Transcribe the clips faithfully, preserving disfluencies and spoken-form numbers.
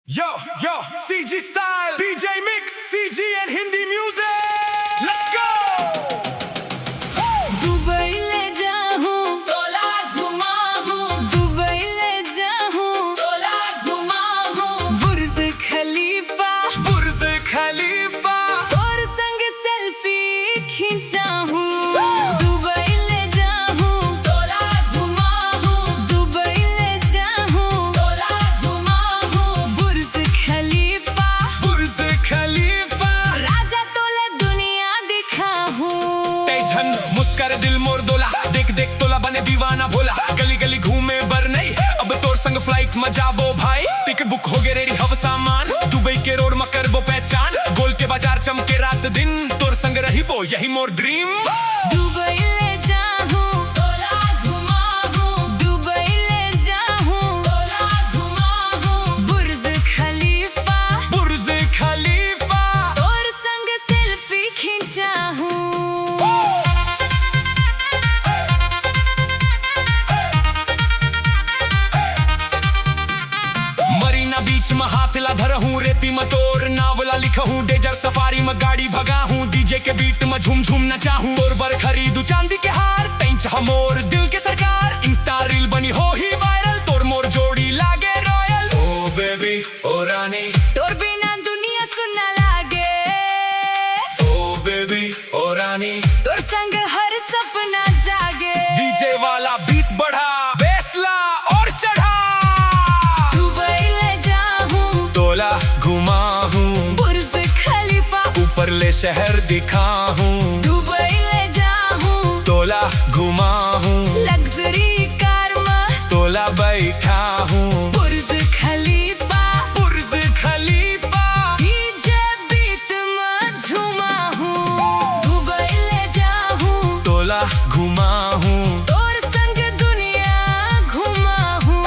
Yo, yo, C G style, D J mix, C G and Hindi music. Let's go! Dubai ले जाहूं, तोला घुमाहूं। Dubai ले जाहूं, तोला घुमाहूं। बुर्ज खलीफा, बुर्ज खलीफा। तोर संग सेल्फी खिंचाहूं। दुबई ले जाहूं, तोला घुमाहूं। दुबई ले जाहूं, तोला घुमाहूं। बुर्ज खलीफा, बुर्ज खलीफा। राजा तोला दुनिया दिखाहूं। तै झन मुस्कर दिल मोर दोला, देख देख तोला बने दीवाना भोला। गली गली घूमे बर नहीं, अब तोर संग फ्लाइट म जाबो भाई। टिकट बुक होगे, रेडी हव सामान, दुबई के रोड म करबो पहचान। गोल के बाजार चमके रात दिन, तोर संग रहिबो यही मोर ड्रीम। दुबई ले जाहूं, तोला घुमाहूं। दुबई ले जाहूं, तोला घुमाहूं। बुर्ज खलीफा, बुर्ज खलीफा। तोर संग सेल्फी खिंचाहूं। मरीना बीच म हाथ ला धरहूं, रेती म तोर नाव ला लिखहूं, डेजर्ट सफारी म गाड़ी भगाहूं, डीजे के बीट म झूम झूम नचाहूं। तोर बर खरीदू चांदी के हार, तैं चाह मोर दिल के सरकार। इंस्टा रील बनी होही वायरल, तोर मोर जोड़ी लागे रॉयल। ओ बेबी, ओ रानी। तोर बिना दुनिया सुन्ना लागे। ओ बेबी, ओ रानी। तोर संग हर सपना जागे। डीजे वाला बीट बढ़ा, बेस ला और चढ़ा। दुबई ले जाहूं, तोला घुमाहूं, बुर्ज खलीफा। ऊपर ले शहर दिखाहूं। दुबई ले जाहूं, तोला घुमाहूं, लग्जरी कार म। तोला बैठाहूं। बुर्ज खलीफा, बुर्ज खलीफा। डीजे बीट म झुमाहूं। दुबई ले जाहूं, तोला घुमाहूं। तोर संग दुनिया घुमाहूं।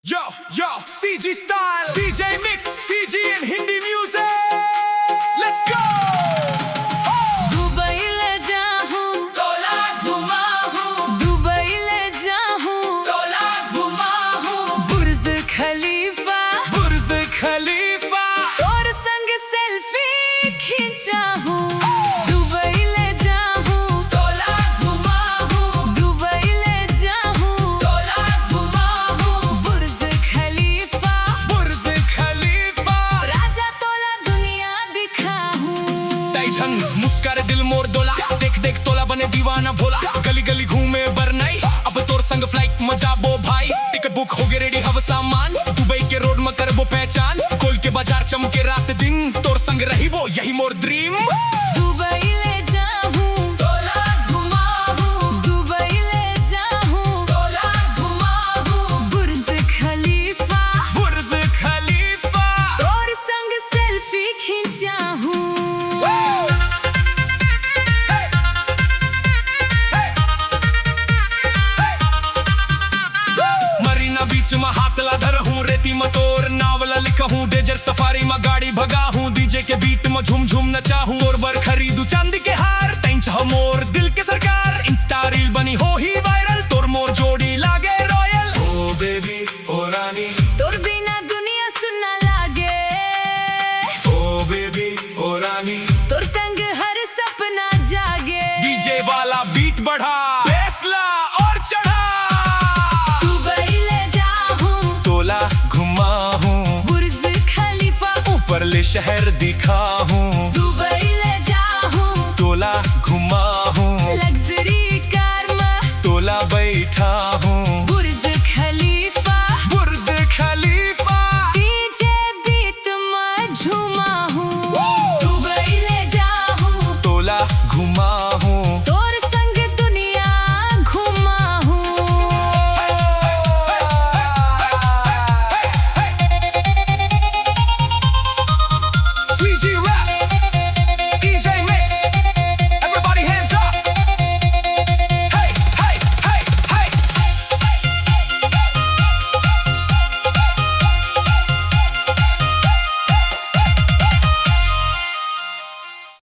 Yo, yo, C G style, D J mix, C G and Hindi music. Let's go! Dubai ले जाहूं, तोला घुमाहूं। दुबई ले जाहूं, तोला घुमाहूं। बुर्ज खलीफा, बुर्ज खलीफा। तोर संग सेल्फी खिंचाहूं। दुबई ले जाहूं, तोला घुमाहूं। दुबई ले जाहूं, तोला घुमाहूं। बुर्ज खलीफा, बुर्ज खलीफा। राजा तोला दुनिया दिखाहूं। तै झन मुस्कर दिल मोर दोला, देख देख तोला बने दीवाना भोला। गली गली घूमे बर नहीं, अब तोर संग फ्लाइट म जाबो भाई। टिकट बुक होगे, रेडी हव सामान, दुबई के रोड म करबो पहचान। गोल के बाजार चमके रात दिन, तोर संग रहिबो यही मोर ड्रीम। दुबई ले जाहूं, तोला घुमाहूं। दुबई ले जाहूं, तोला घुमाहूं। बुर्ज खलीफा, बुर्ज खलीफा। तोर संग सेल्फी खिंचाहूं। मरीना बीच म हाथ ला धरहूं, रेती म तोर नाव ला लिखहूं, डेजर्ट सफारी म गाड़ी भगाहूं, डीजे के बीट म झूम झूम नचाहूं। तोर बर खरीदू चांदी के हार, तैं चाह मोर दिल के सरकार। इंस्टा रील बनी होही वायरल, तोर मोर जोड़ी लागे रॉयल। ओ बेबी, ओ रानी। तोर बिना दुनिया सुन्ना लागे। ओ बेबी, ओ रानी। तोर संग हर सपना जागे। डीजे वाला बीट बढ़ा, बेस ला और चढ़ा। दुबई ले जाहूं, तोला घुमाहूं, बुर्ज खलीफा। ऊपर ले शहर दिखाहूं।